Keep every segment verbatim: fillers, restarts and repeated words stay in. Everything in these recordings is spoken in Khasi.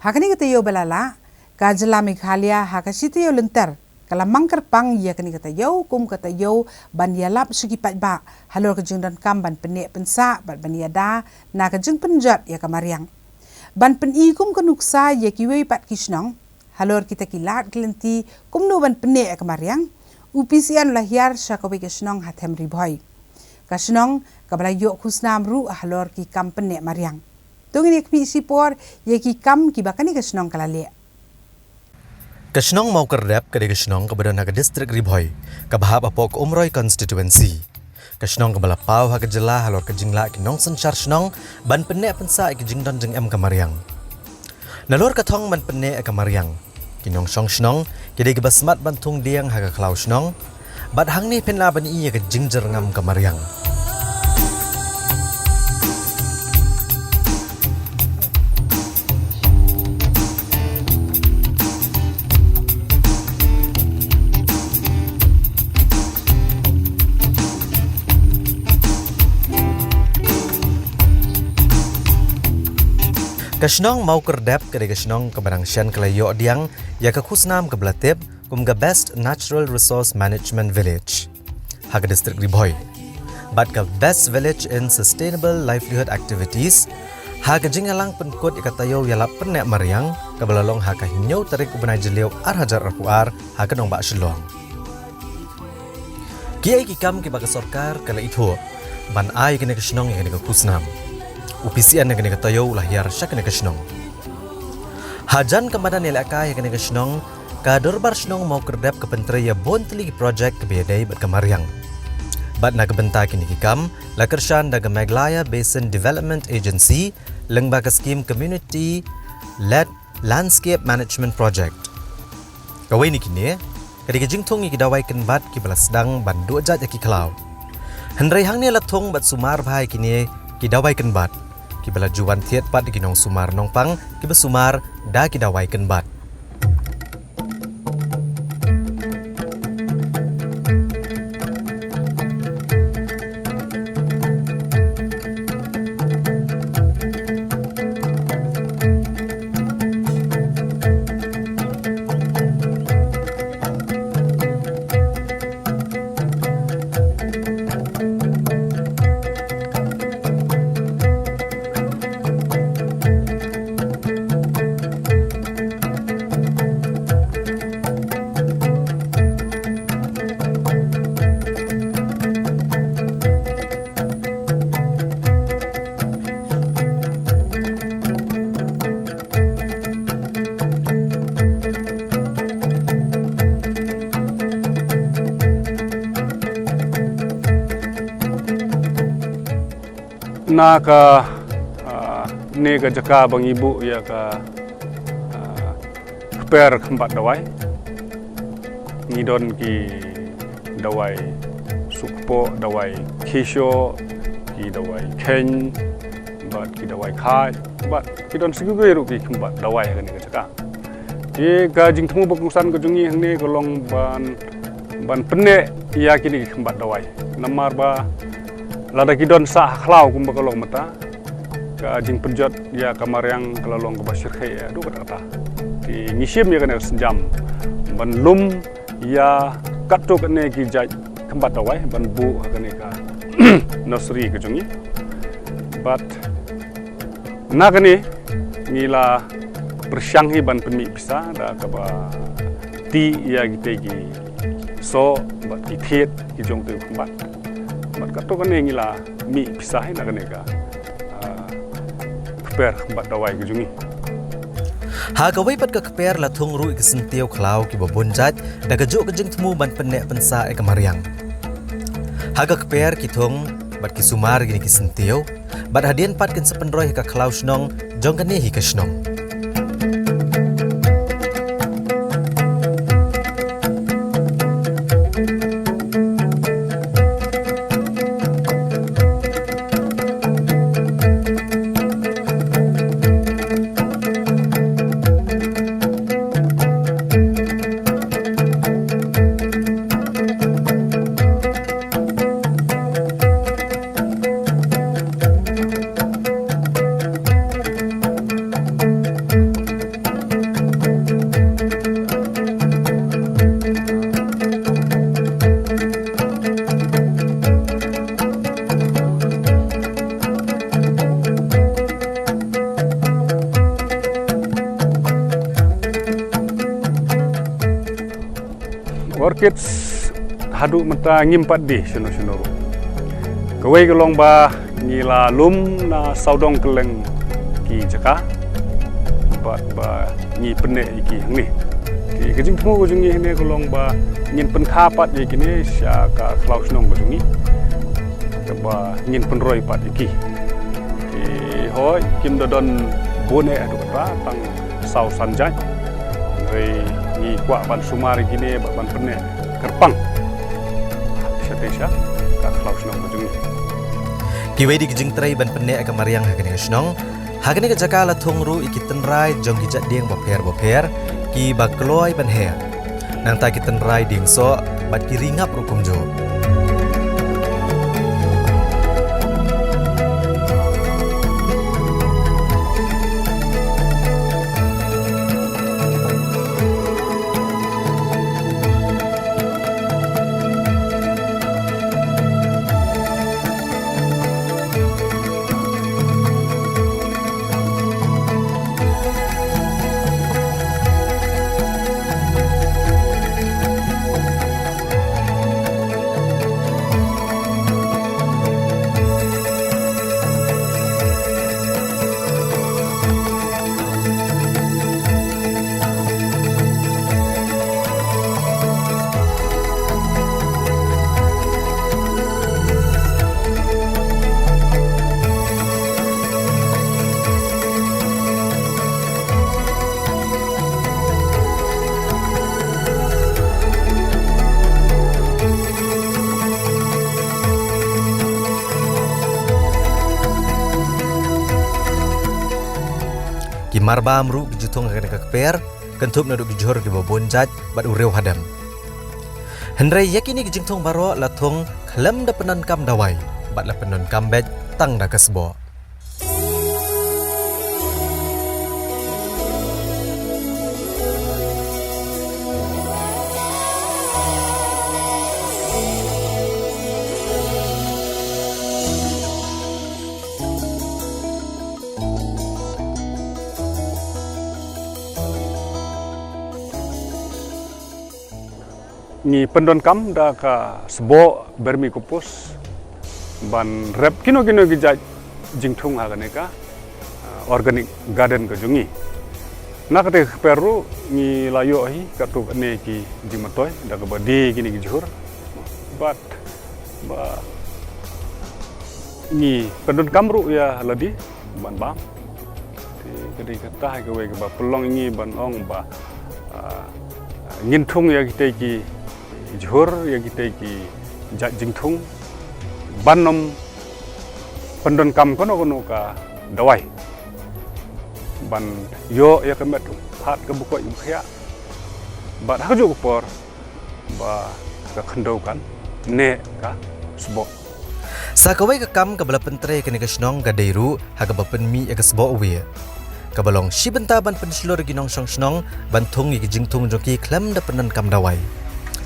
Ha kane ka taïew ba la lah, ka jylla Meghalaya ha ka shi taïew lynter ka la mang kyrpang ïa kane ka taïew kum ka taïew ban ïalap sha ki paidbah halor ka jingdonkam ban pynneh pynsah bad ban ïada na ka jingpynjot ïa ka mariang. Ban pyni kum ka nuksa ïa kiwei pat ki shnong halor kita ki lad ki lynti kumno ban pynneh ïa ka mariang, u P C N u la hiar sha kawei ka shnong ha Them Ri Bhoi. Ka shnong kaba la ïoh khusnam ruh halor ki kam pynneh mariang. To ngin ïa khmih shipor ïa ki kam kiba kane ka shnong ka la leh. Ka shnong Mawkyrdep ka dei ka shnong kaba don ha ka distrik Ri Bhoi, kaba hap hapoh ka Umroi constituency. Ka shnong kaba la paw ha ka jylla halor ka jinglah ki nongsynshar shnong ban pynneh pynsah ïa ka jingdon jingem ka mariang. Nalor ka thong ban pynneh ïa ka mariang, ki nongshong shnong ki dei kiba smat ban thung dieng ha ka khlaw shnong, bad hangne phin lah ban ïohi ïa ka jingjyrngam ka mariang. Ka shnong Mawkyrdep ka dei ka shnong kaba dang shen ka la ïoh diang ïa ka khusnam kaba la tip kum ka Best Natural Resource Management Village ha ka distrik Ri Bhoi, bad ka Best Village in Sustainable Livelihood Activities ha ka jingïalang pynkut ïa ka taïew ïalap pynneh mariang kaba la long ha ka hynñiew tarik u bnai Jylliew ar hajar arphew ar ha ka nongbah Shillong. Kiei ki kam kiba ka sorkar ka la ithuh ban ai kane ka shnong ïa kane ka khusnam? U P C N ïa kane ka taïew u la hiar sha kane ka shnong. Hajan ka madan ïalehkai ïa kane ka shnong, ka Dorbar Shnong Mawkyrdep ka pyntrei ïa bun tylli ki projek kiba ïadei bad ka mariang. Bad na ka bynta kine ki kam la kyrshan da ka Meghalaya Basin Development Agency lyngba ka skim Community Led Landscape Management Project. Kawei na kine ka dei ka jingthung ïa ki dawai kynbat kiba la sdang ban duh jait ïa ki khlaw. Hynrei hangne la thung bad sumar bha ïa kine ki dawai kynbat kiba la ju wan thied pat da ki nongsumar nongpang kiba sumar da ki dawai kynbat. Na ka, ah, ne ka jaka ba ngi buh ïa ka, ah, kper khymbat dawai. Ngi don ki dawai sukpoh, dawai khisho, ki dawai kheiñ, bad ki dawai khaid, bad ki don sa kiwei ruh ki khymbat dawai ha kane ka jaka. Te ka jingthmu ba kongsan ka jong ngi hangne ka long ban, ban pynneh ïa kine ki khymbat dawai. Namar ba lada ki don sah ha khlaw kumba ka long mynta, ka jingpynjot ïa ka mariang ka la long kaba shyrkhei haduh katta katta. Te ngi shim ïa kane ka sienjam ban lum ïa katto katne ki jait khymbat dawai ban buh ha kane ka nursery ka jong ngi. Bad na kane ngi la pyrshang hi ban pynmih pisa da kaba tih ïa kitei ki soh bad ki thied ki jong utei u khymbat. Bad katto katne ngi la mih pisa hi na kane ka, ah, kper khymbat dawai ka jong ngi. Ha kawei pat ka kper la thung ruh ïa ki syntiew khlaw kiba bun jait da kajuh ka jingthmu ban pynneh pynsah ïa ka mariang. Ha ka kper ki thung bad ki sumar ïa kine ki syntiew, bad hadien pat kin sa pynroi ha ka khlaw shnong jong kane hi ka shnong. Orchids haduh mynta ngim pat die shano shano ruh. Kawei ka long ba ngi la lum na sawdong kylleng ki jaka bad ba ngi pynneh ïa ki hangne. Te ka jingthmu ka jong ngi hangne ka long ba ngin pynkha pat ïa kine sha ka khlaw shnong ka jong ngi kaba ngin pynroi pat ïa ki. Te hooid kim da don bun eh haduh katta, tang saw san jait. Hynrei ngi kwah ban sumar ïa kine bad ban pynneh kyrpang shatei sha ka khlaw shnong ka jong ngi. Kiwei de ki jingtrei ban pynneh ka mariang ha kane ka shnong. Ha kane ka jaka la thung ruh ïa ki tynrai jong ki jait dieng bapher bapher kiba kloi ban heh. Nangta ki tynrai dieng soh bad ki ri ngap ruh kumjuh. Ki marbam ruh ki ju thung ha kane ka kper, kynthup naduh ki jhur kiba bun jait bad u riew hadem. Hynrei ïa kine ki jingthung baroh la thung khlem da pyndonkam dawai bad la pyndonkam beit tang da ka sboh. Ngi pyndonkam da ka sboh vermicompost ban rep kino kino ki jait jingthung ha kane ka, ah, organic garden ka jong ngi. Na kata ka kper ruh ngi la ïoh hi katto katne ki jingmyntoi da kaba die kine ki jhur. Bad ba ngi pyndonkam ruh ïa lade ban bam. Te ka dei kata hi kawei kaba pynlong ïa ngi ban ong ba, ah, ngin thung ïa kitei ki jhur, ïa kitei ki jait jingthung ban ym pyndonkam kano kano ka dawai ban ïoh ïa ka met u phad kaba koit ba khiah. Bad ha kajuh ka por ba ka khyndew kan neh ka sboh. Sa kawei ka kam kaba la pyntrei kane ka shnong ka dei ruh ha kaba pynmih ïa ka sboh wieh, kaba long shi bynta ban pynshlur ïa ki nongshong shnong ban thung ïa ki jingthung jong ki khlem da pyndonkam dawai,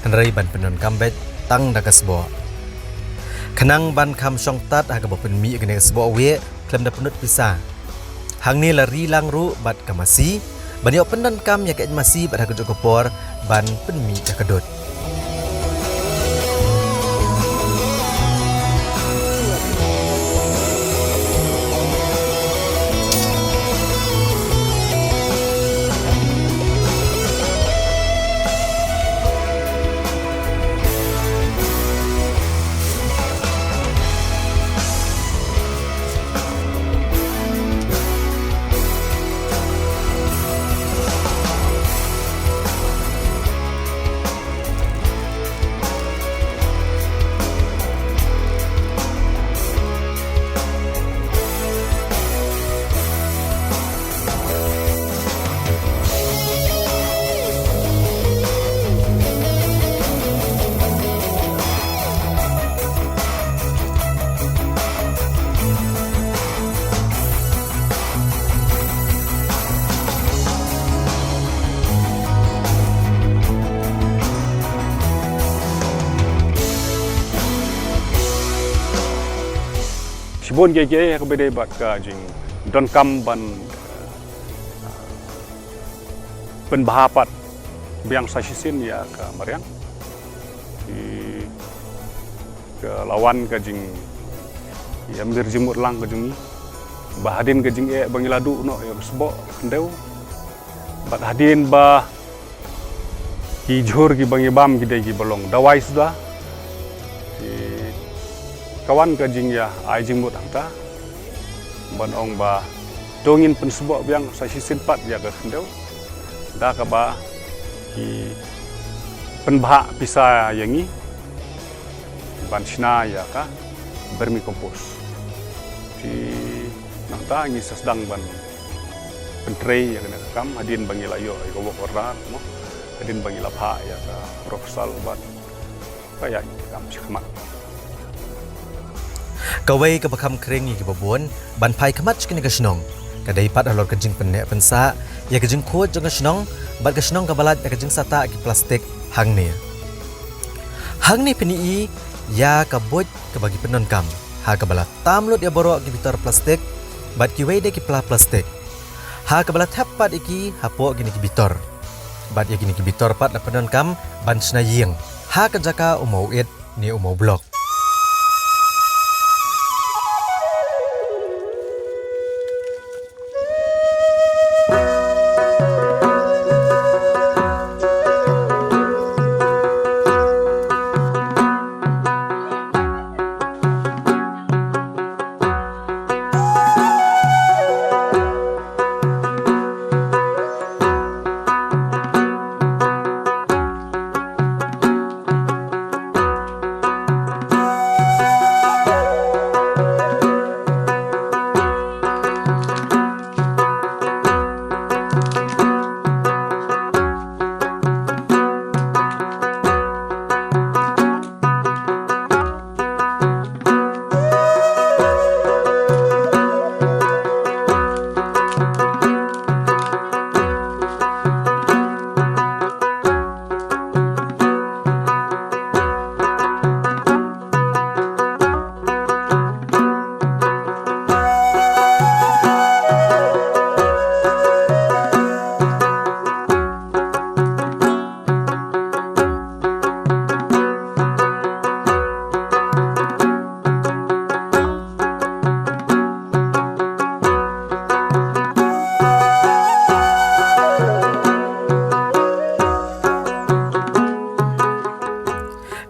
hynrei ban pyndonkam beit tang da ka sboh. Khnang ban kham shong tad ha kaba pynmih ïa kane ka sboh wieh khlem da pynlut pisa, hangne la ri lang ruh bad ka masi ban ïoh pyndonkam ïa ka eit masi bad ha kajuh ka por ban pynmih ïa ka dud. Shibun kiei kiei ha kaba ïadei bad ka jingdonkam ban, eh, pynbha pat biang sa shisien ïa ka mariang. Ki, ka la wan ka jing, ïa mir jingmut lang ka jong ngi. Ba hadien ka jingeh ba ngi la duh noh ïa ka sboh khyndew. Bad hadien ba ki jhur ki ba ngi bam ki dei ki ba long dawai suda. Ki, ka wan ka jingïa ai jingmut hangta. Ban ong ba to ngin pynsboh biang sa shisien pat ïa ka khyndew. Da kaba ki pynbha pisa ïa ngi ban shna ïa ka vermicompost. Te nangta ngi sa sdang ban pyntrei ïa kane ka kam hadien ba ngi la ïoh ïa ka work order mo. Hadien ba ngi la phah ïa ka proposal bad ka ïa ka kam shakhmat. Kawei kaba kham khring ïa kiba bun ban phai khmat sha kane ka shnong ka dei pat halor ka jingpynneh pynsah ïa ka jingkhuid jong ka shnong bad ka shnong kaba lait da ka jingsah tah ki plastik hangne. Hangne phin ïohi ïa ka buit kaba ki pyndonkam ha kaba la tam lut ïa baroh ki bitor plastik bad kiwei de ki pla plastik ha kaba la thep pat ïa ki hapoh kine ki bitor. Bad ïa kine ki bitor pat la pyndonkam ban shna ïing ha ka jaka u maw ïit ne u maw blok.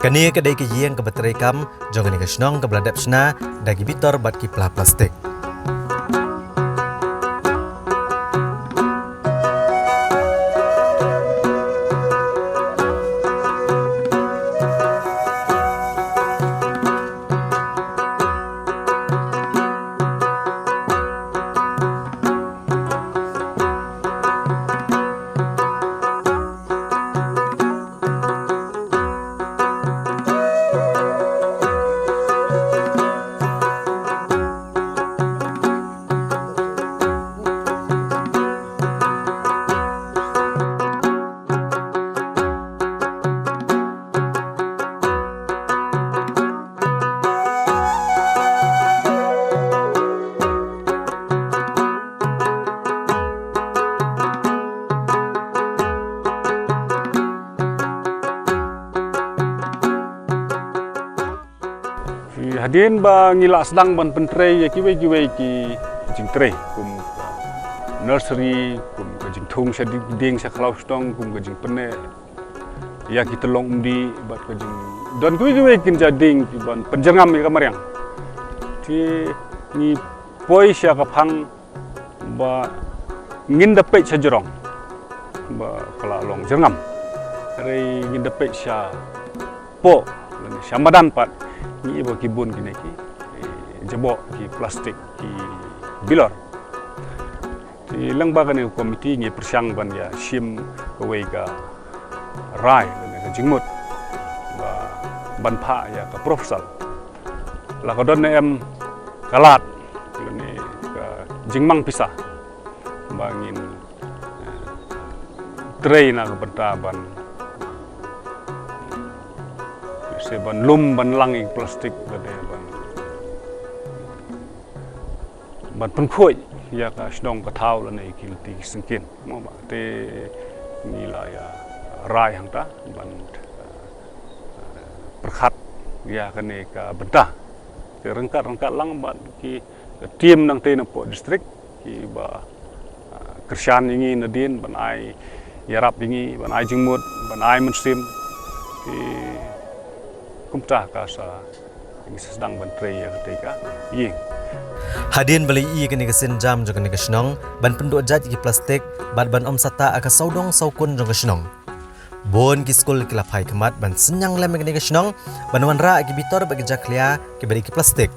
Kane ka dei ka ïing kaba treikam jong kane ka shnong kaba la dep shna da ki bitor bad ki pla plastik. Hadien ba ngi la sdang ban pyntrei ïa kiwei kiwei ki jingtrei kum nursery, kum ka jingthung sha dieng sha khlaw shtong, kum ka jingpynneh ïa ki tyllong umdih bad ka jingdon kiwei kiwei kin ja ding ki ban pynjyrngam ïa ka mariang. Te ngi poi sha ka phang ba ngin da peit sha jrong ba ka la long jyrngam. Hynrei ngin da peit sha poh lane sha madan pat ngi ïohi ba ki bun kine ki, eh, jaboh ki plastik ki bilor. Te lyngba kane ka komiti ngi pyrshang ban ïa shim kawei ka rai lane ka jingmut ba ban phah ïa ka proposal. La ka don ne em ka lad lane ka jingmang pisa ba ngin, eh, trei na ka bynta ban, se ban lum ban lang ïa ki plastik lane ban ban pynkhuid ïa ka shnong ka thaw lane ki lynti ki syngkien. Mo ba te ngi la ïa rai hangta ban, eh, pyrkhat ïa kane ka bynta. Te ryngkat ryngkat lang bad ki, ka team nangtei na pdeng district kiba, ah, kyrshan ïa ngi nadien ban ai ïarap ïa ngi, ban ai jingmut, ban ai mynsiem. Te kumta ka sa ngi sdang ban trei ïa katei ka ïing. Hadien ba la ïohi ïa kane ka sienjam jong kane ka shnong ban pynduh jait ïa ki plastik bad ban ym sah tah ha ka sawdong sawkun jong ka shnong, bun ki skul ki la phai khmat ban synñiang lem ïa kane ka shnong ban wanrah ïa ki bitor bad ki jakhlia kiba dei ki plastik,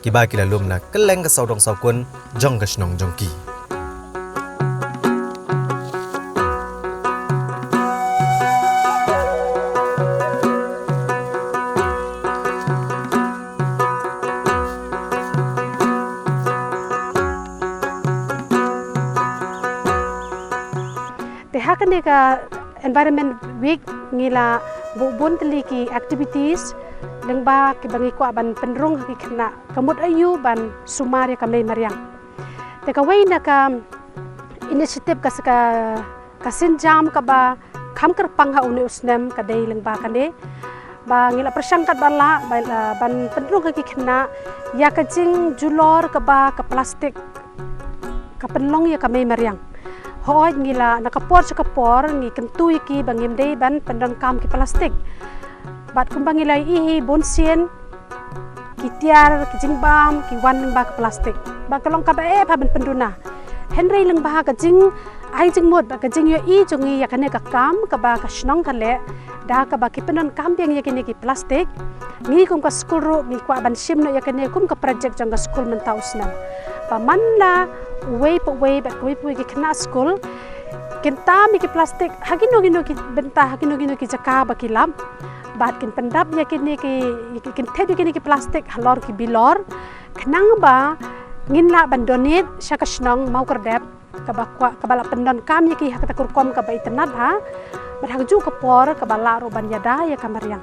kiba ki la lum na kylleng ka sawdong sawkun jong ka shnong jong ki. Te ha kane ka Environment Week ngi la buh bun tylli ki activities lyngba kiba ngi kwah ban pynrung ha ki khynnah, ka mut aïu ban sumar ïa ka mei mariang. Te kawei na ka initiative ka sa ka, ka sienjam kaba kham kyrpang ha une u snem ka dei lyngba kane ba ngi la pyrshang katba lah ba, ah, ban pynrung ha ki khynnah ïa ka jingjulor kaba ka plastik ka pynlong ïa ka mei mariang. Hooid, ngi la, na ka por sha ka por ngi kyntu ïa ki ba ngim dei ban pyndonkam ki plastik. Bad kumba ngi la ïohi bunsien, ki tiar, ki jingbam ki wan lyngba ka plastik, ba ka long kaba eh bha ban pynduna. Hynrei lyngba ka jingai jingmut bad ka jingïohi jong ngi ïa kane ka kam kaba ka shnong ka leh da kaba ki pyndonkam biang ïa kine ki plastik, ngi kum ka skul ruh ngi kwah ban shim noh ïa kane kum ka project jong ka skul mynta u snem. Ba man la uwei pa uwei bad kawei pa kawei ki khynnah skul kin tam ïa ki plastik ha kino kino ki bynta, ha kino kino ki jaka ba ki lap, bad kin pyndap ïa kine ki, kin thied ïa kine ki plastik halor ki bilor, khnang ba ngin lah ban donate sha ka shnong Mawkyrdep kaba kwah, kaba la pyndonkam ïa ki ha kata ka rukom kaba itynnad bha, bad ha kajuh ka por kaba lah ruh ban ïada ïa ka mariang.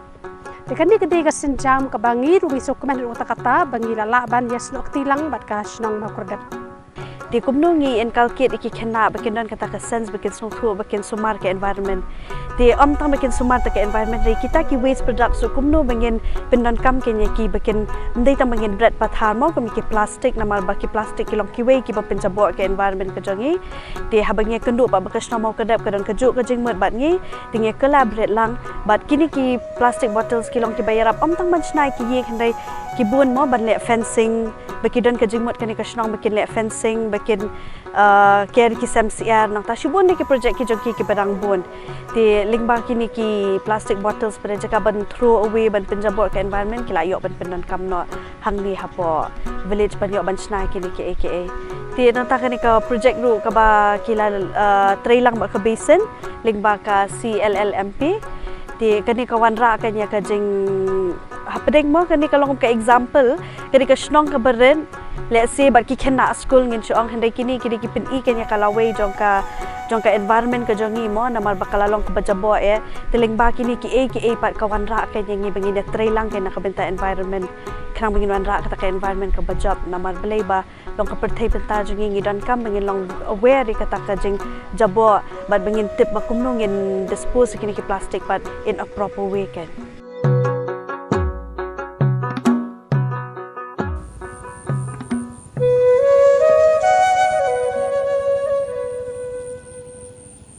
Te kane ka dei ka sienjam kaba ngi ruh ngi sngewkmen ruh kata kata ba ngi la lah ban ïasnoh kti lang bad ka shnong Mawkyrdep. Te kumno ngi inculcate ïa ki khynnah ba kin don kata ka sense ba kin sngewthuh ba kin sumar ka environment. Te ym tang ba kin sumar tang ka environment, hynrei kita ki waste products ruh kumno ba ngin pyndonkam kane ïa ki ba kin, ym dei tang ba ngin bret pathar mo kum ki plastik, namar ba ki plastik ki long kiwei kiba pynjaboh ka environment ka jong ngi. Te haba ngi kynduh ba, ba ka shnong Mawkyrdep ka don kajuh ka jingmut bad ngi, te ngi collaborate lang bad kine ki plastic bottles ki long kiba ïarap ym tang ban shna ïa ki ïing hynrei ki bun mo ban leh fencing, ba ki don ka jingmut kane ka shnong ba kin leh fencing, ba kin, ah, ker ki sem syiar, nangta shibun de ki project ki jong ki kiba dang bun. Te lyngba kine ki plastic bottles pat de jaka ban throw away ban pynjaboh ka environment ki la ïoh ban pyndonkam noh hangne hapoh village ban ïoh ban shna kine kiei kiei. Te nangta kane ka project ruh kaba ki la, ah, trei lang bad ka basin lyngba ka C L L M P. Te kane ka wanrah kane ka jing hapdeng mo, kane ka long ka example, kane ka shnong kaba rit, let's say bad ki khynnah skul ngin shu ong, hynrei kine, kine ki pyni kane ka lawei jong ka, jong ka environment ka jong ngi mo, namar ba ka la long kaba jaboh eh. Te lyngba kine kiei kiei pat ka wanrah kane ngi ba ngin ïatrei lang kane na ka bynta environment, khnang ba ngin wanrah kata ka environment kaba jop, namar balei ba long ka pyrthei bynta jong ngi, ngi donkam ba ngin long aware ïa kata ka jingjaboh bad ba ngin tip ba kumno ngin dispose ïa kine ki plastik pat in a proper way kan.